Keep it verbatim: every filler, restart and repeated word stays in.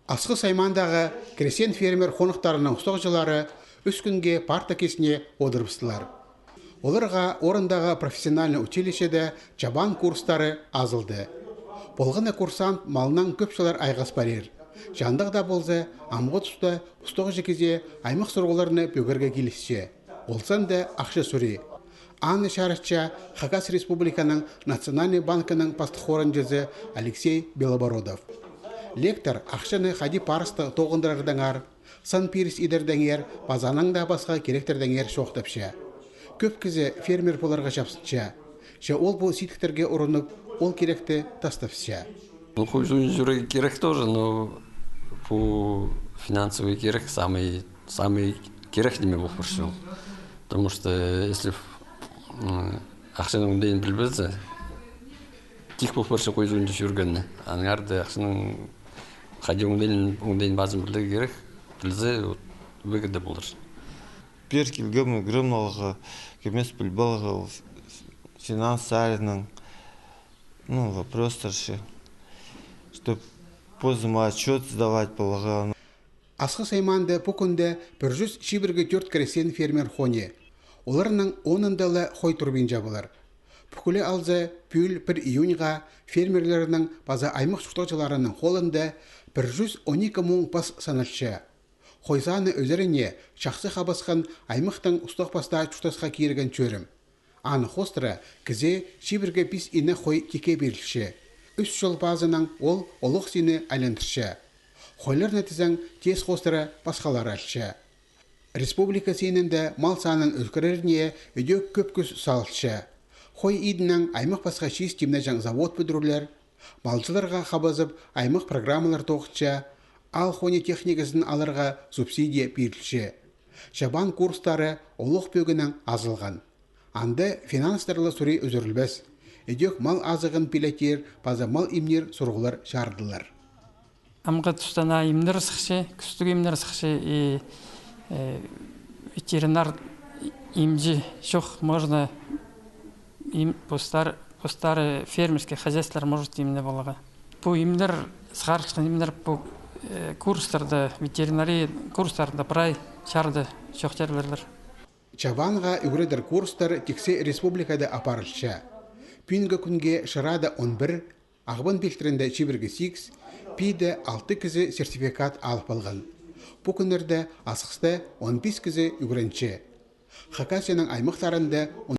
Асхыс аймаандағы крестьян-фермер хоныхтарының устағҷылары ӱс кӱнге парта кистіне одырыбыстылар. Оларға орындағы профессиональный училищеде чабан курстары азылды. Полған на курсант малнаң кӧп чыллар айғас парир. Че андағ даа полза, амғы туста устағҷы кізее аймах сурығларны пӧгерге килісче. Ол санда ахча сурии. Аны чарытча Хакас Республиканың Национальный банкының пастых хоранҷызы Алексей Белобородов. Лектор ахчаны хайди парыстығ тоғындырардаңар, сан пиріс идердеңер, паза анаң даа пасха киректердеңер чоохтапча. Кӧп кізі фермер поларға чапсынча. Че ол пу сидіктерге урунып, ол киректі тастапча. Ну, хой чурин чӧрерге кирек тоже, но пу финансовый кирек самый, самый кирек ниме полып парча ол. Потому что если, м, ахчаның оңдайын пілбезең, тик полып парча хой чурин чӧргені. Аннаңар даа ахчаның хайди оңдайын, оңдайын пазын пілерге кирек, пілзе, вот, выгода полар. Пеер килгем, ӱгрен аларға, кӧмес піліп аларға ол финанс саринаң, ну, вопростар ше, чтоб позыма отчёт сдавать поларға. Асхыс аймаанда пу кӱнде пір чӱс чибіргі тӧрт крестьян-фермер хоны. Оларның онында ла хой турбинча полар. Пӱкӱле алза, пӱӱл пір июньға фермерлернің паза аймах чуртағҷыларының холында пір чӱс он ікі муң пас саналча. Хой саны ӧзеріне чахсы хабасхан аймахтың устағ пастаа чуртасха кирген чӧрім. Аны хоостыра кізее чибіргі пис ине хой тикке пирілче. Ӱс чыл пазынаң ол олох синні айландырча. Хойларны тізең, тиис хоостыра пасхалар алча. Республика синінде мал санын ӧскіреріне ідӧк кӧп кӱс салылча. Хой идінең аймах пасха чиис тимнеҷең завод пӱдірілер, малҷыларға хабазып аймах программалар тоғынча, аал хойны техниказын аларға субсидия пирілче. Чабан курстары олох пӧгінең азылған. Анда финанстар ла сурии ӧзірілбес. Ідӧк мал азығын пилеттир паза мал имнир сурығлар чарыдылар. Амғы туста на имнер сыхча, кӱстіг имнер сыхча, и, э, ветеринар имҷі чох, можно им-, постар-, постары фермерский хозяйстволар может имнеп аларға. Пу имнер, сығарылчатхан имнер пу, э, курстарда, ветеринария курстарында прай чарыда чоохтирлар. Чабанға ӱгредер курстар тиксі республикада апарылча. Пӱӱнгі кӱнге Шырада он пір, Ағбан пилтірінде чибіргі сигіс, Пииде алты кізі сертификат алып алған. Пу кӱннерде Асхыста он пис кізі ӱгренче. Хакасияның аймахтарында